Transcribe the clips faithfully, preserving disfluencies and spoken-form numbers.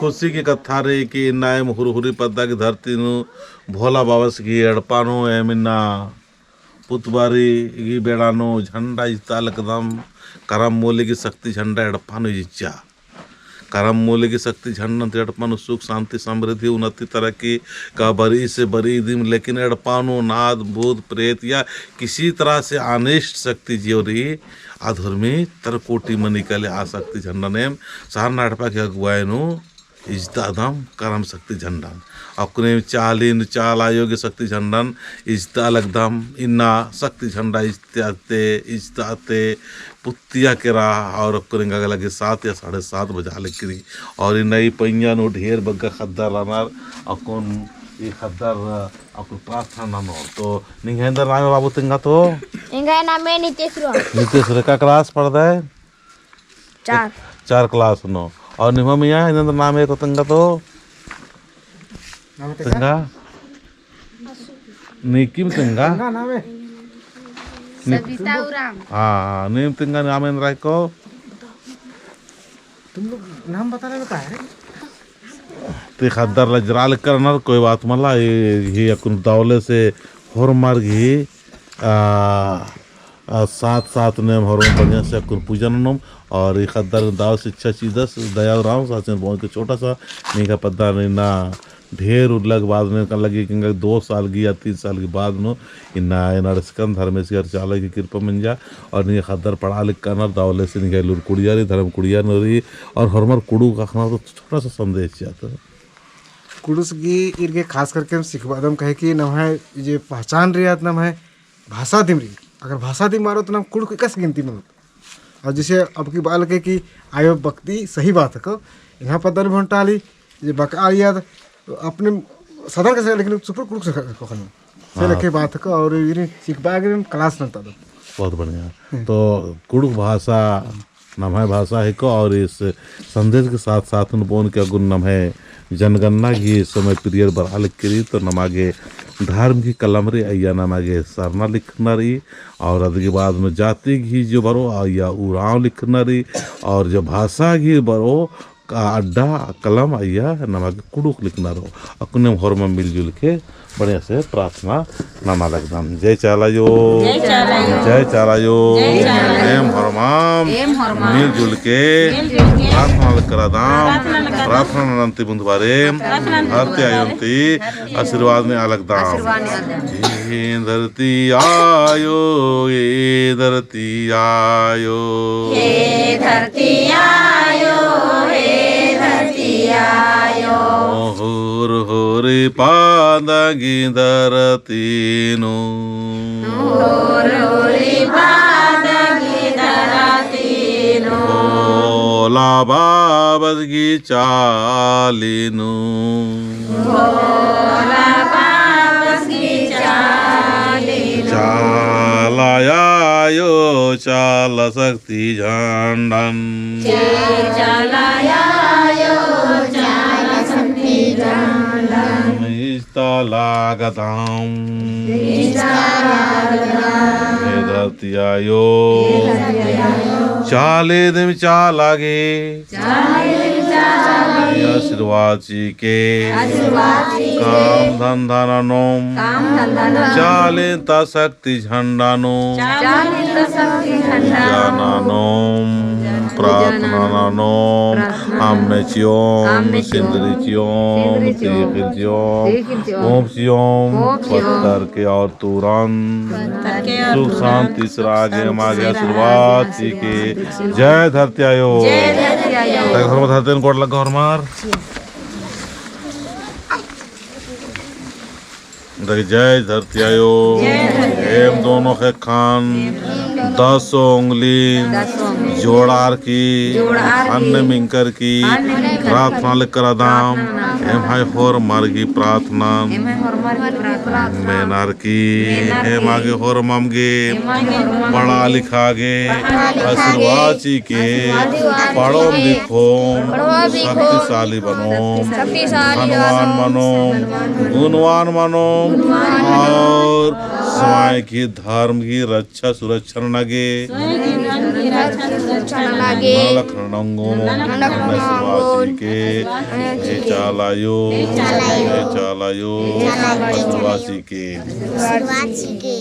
खुशी की कत्था रई कि इन्ना एम हुरहुरी पद्दा की धरती नू भोला बाबस गही एड़पा नू एम इन्ना पुतबारी गही बेड़ा नू झंडा इजता लगदम। करम मूली गही शक्ति झंडा एड़पा नू इज्जा। करम मूली गही शक्ति झंडन ती एड़पा नू सुख, शांति, समृद्धि, उन्नति, तरक्की का बरई से बरई दिम, लेकिन एड़पा नू नाद, भूत, प्रेत या किसी तरह से अनिष्ट शक्ति जो रई, अधर्मी तरकोटी मनी काले आ शक्ति झंडन एम सरना एड़पा की अगुवाई नू इजतादम करम शक्ति झंडन। अक्कुन एम चाली नू चाला आयो गही शक्ति झंडन इजता लगदम। इन्ना शक्ति झंडा इजताते, इजताते पुत्तिया केरा और अक्कुन एंगा लगे सात या साढ़े सात बजा लगी। और इन्ना ई पइयाँ नू ढेर बग्गे ख़द्दर रअनर। अक्कुन ई ख़द्दर अक्कुन प्रार्थना ननोर। तो निंग्है एन्दर नामे बाबू तेंगा तो? एंग्है नामे नितेश उराँव। नितेश उराँव, का class पढ़दय? चार। चार class नू। और निम्है मइय्याँ, एन्दर नामे को तेंगा तो? नामे तेंगा? तेंगा? नीकिम तेंगा? तेंगा नामे? नी- सविता उराँव। हाँ, हाँ, नीम तेंगा नामे एन्दरा हिको? तुम लोग नाम बताने में का है रे? ती ख़द्दर लजरा लक्कर रअनर, कोई बात मला, ये, ये अक्कुन दवले से होरमर गही, आ, आ, साथ साथ नू एम होरमर बढ़िया से अक्कुन पूजा ननोम, और ई ख़द्दर दव से इच्छा चिदस, दया उराँव, साथ में बहुत के छोटा सा, निंग्है पद्दा नू इन्ना ढेर उल्ला के बाद नू एंगा लगी कि एंगा दो साल गही या तीन साल गही बाद नू इन्ना एन अंड़सकन धर्मेस गही अरा चाला गही कृपा मंजा, और निंग्है ख़द्दर पढ़ा लिखा ननर दवले से निंग्है लूर कुड़िया रई, धर्म कुड़िया नू रई, और होरमर कुँड़ुख़ अख़ना तो छोटा सा संदेश चिआ तो। कुँड़ुख़ गही ईर गे खास करके एम सिखाबअदम काहे कि नम्है जे पहचान रई आद नम्है भाषा दिम रई। अगर भाषा दिम मल रओ तो नाम कुँड़ुख़ एकासे गिनती मल होओ। और जैसे अब की बआ लगे कि आयो बकदी सही बात हिको, एंग्है पद्दा नू भंटाली जे बकआ आयो आद अपने साधारण के से, लेकिन super कुँड़ुख़ से कखनो। से हाँ। लेखे बात हिको और ईर सिखाबआ गे class नन्तादम। बहुत बढ़िया। हम्म। तो कुँड़ुख़ भाषा नम्है भाषा हिको और इस संदेश के साथ साथ नू बओन कि अक्कुन नम्है जनगणना गही समय period बरआ लक्की रई, तो नमा गे धर्म गही कलम रई, अइय्या नमा गे सरना लिखना रई, और अदि के बाद में जाति गही जो बरओ, अइय्या उराँव लिखना रई, और जो भाषा गही बरओ, का अड्डा कलम अइय्या नमा गे कुँड़ुख़ लिखना रओ। अक्कुन एम होरमर मिलजुल के बढ़िया से प्रार्थना नना लगदम। जय चाला आयो। जय चाला आयो। जय चाला आयो। जय चाला आयो। एम होरमर एम होरमर मिलजुल के मिलजुल के प्रार्थना लक्करदम। प्रार्थना लक्करदम। प्रार्थना नन्ती बुंद बारे प्रार्थना नन्ती धरती बुंद बारे आयोन ती आशीर्वाद नेआ लगदम। आशीर्वाद नेआ लगदम। ए धरती आयो, ए धरती आयो। ए धरती आयो, ए धरती आयो। होर होर पादा गही धरती नू। होर होर पादा गही धरती नू। भोला बाबस गही चाली नू। भोला बाबस गही चाली नू। चाला आयो, चाला शक्ति झंडन। चाला आयो, चाला शक्ति झंडन। इजता लगदम। इजता लगदम। ए धरती आयो। ए धरती आयो। चाली दिम चाला गे। चाली दिम चाला गे। आशीर्वाद चिके। आशीर्वाद चिके। काम धंधा ननोम। काम धंधा ननोम। चाली ता शक्ति झंडा नू। चाली ता शक्ति झंडा नू। पूजा ननोम। पूजा ननोम। प्रार्थना ननोम। प्रार्थना ननोम। आम्ने चिओम। आम्ने चिओम। सिंदरी चिओम। सिंदरी चिओम। तीखिल चिओम। तीखिल चिओम। ओम चिओम। पत्तर के और तुरंत सुख शांति से रागे मागे आशीर्वाद चिके। जय धरती आयो। जय धरती आयो। तक होरमर धरती गोड़ लग्गा होरमर। देख, जय धरती आयो। जय धरती आयो। एम दोनों ख़ेक्खन दस उंगली दस उंगली जोड़ार की, जोड़ार की, अन्ने मिंकर की, अन्ने मिंकर की, प्रार्थना लक्करदम। प्रार्थना लक्करदम। एम्है होरमर गही प्रार्थना। एम्है होरमर गही प्रार्थना। मेनर की, मेनर की, एमा गे होरमम गे, एमा गे होरमम गे, पढ़ा लिखा गे, पढ़ा लिखा गे, आशीर्वाद चिके, आशीर्वाद चिके, पढ़ोम लिखोम, पढ़ोम लिखोम, शक्तिशाली बनोम, शक्तिशाली बनोम, धनवान मनोम, गुणवान मनोम, गुणवान मनोम, और स्वयं की धर्म की रक्षा सुरक्षा नना गे, स्वयं की धर्म की चाला लागे। नलख नंगो। नलख नंगो। वासी के। हे चाला आयो। हे चाला आयो। हे चाला आयो। वासी के। वासी के।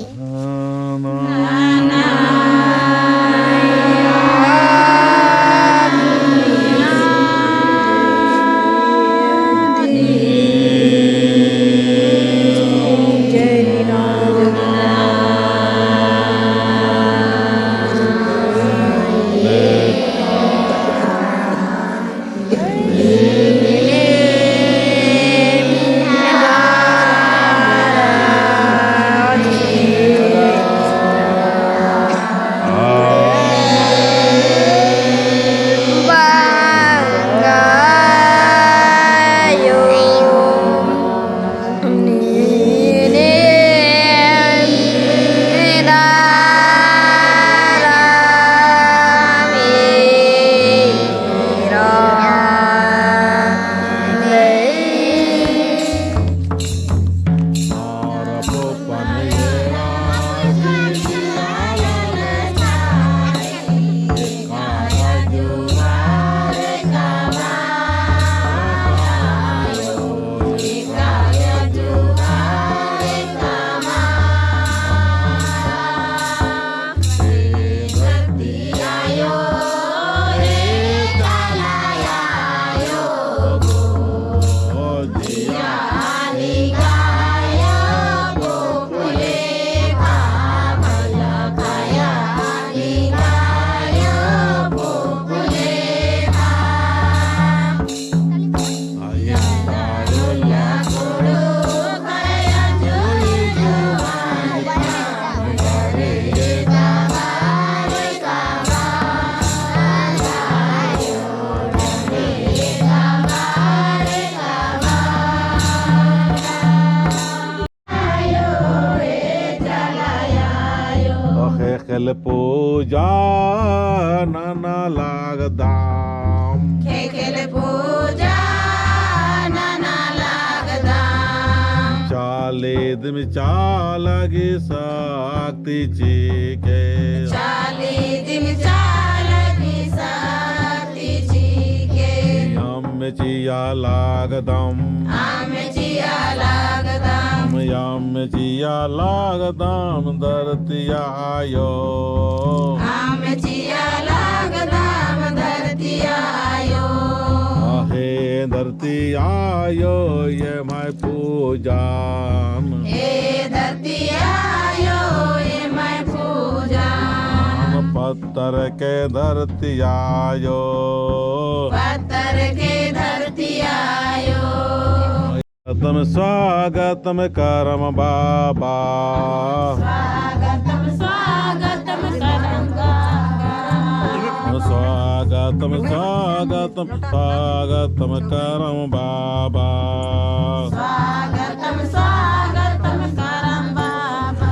ख़ेख़ेल पूजा नना लगदम। ख़ेख़ेल पूजा नना लगदम। चाली दिम चाला गही शक्ति चिके। चाली दिम चाला गही शक्ति चिके। अम्म चिआ लगदम। अम्म चिआ लगदम। अम्म चिआ लगदम धरती आयो। अम्म चिआ लगदम धरती आयो। हे धरती आयो, एम्है पूजन। हे धरती आयो, एम्है पूजन। पत्थर के धरती आयो। पत्थर के धरती आयो। स्वागतम, स्वागतम करम बाबा। स्वागतम, स्वागतम करम बाबा। स्वागतम, स्वागतम, स्वागतम करम बाबा। स्वागतम, स्वागतम करम बाबा।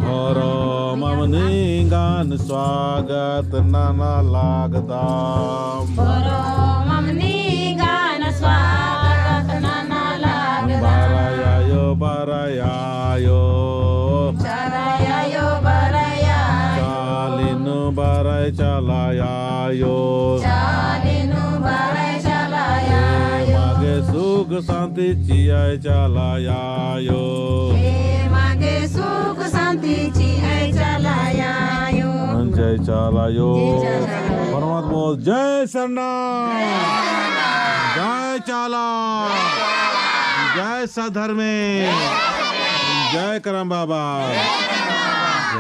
होरमम निंगन स्वागत नना लगदम। होरमम निंगन स्वागत नना लगदम। बरय आयो, बरय आयो। बरय आयो, बरय आयो। चाली नू बरय चाला आयो। चाली नू बरय चाला आयो। एमा गे सुख शांति चिअय चाला आयो। एमा गे सुख शांति चिअय चाला आयो। जय चाला आयो। जय चाला आयो। परमात्मा बोल, जय सरना। जय सरना। जय चाला। जय सरना। जय सद्धर्मे। जय सद्धर्मे। जय करम बाबा। जय करम बाबा।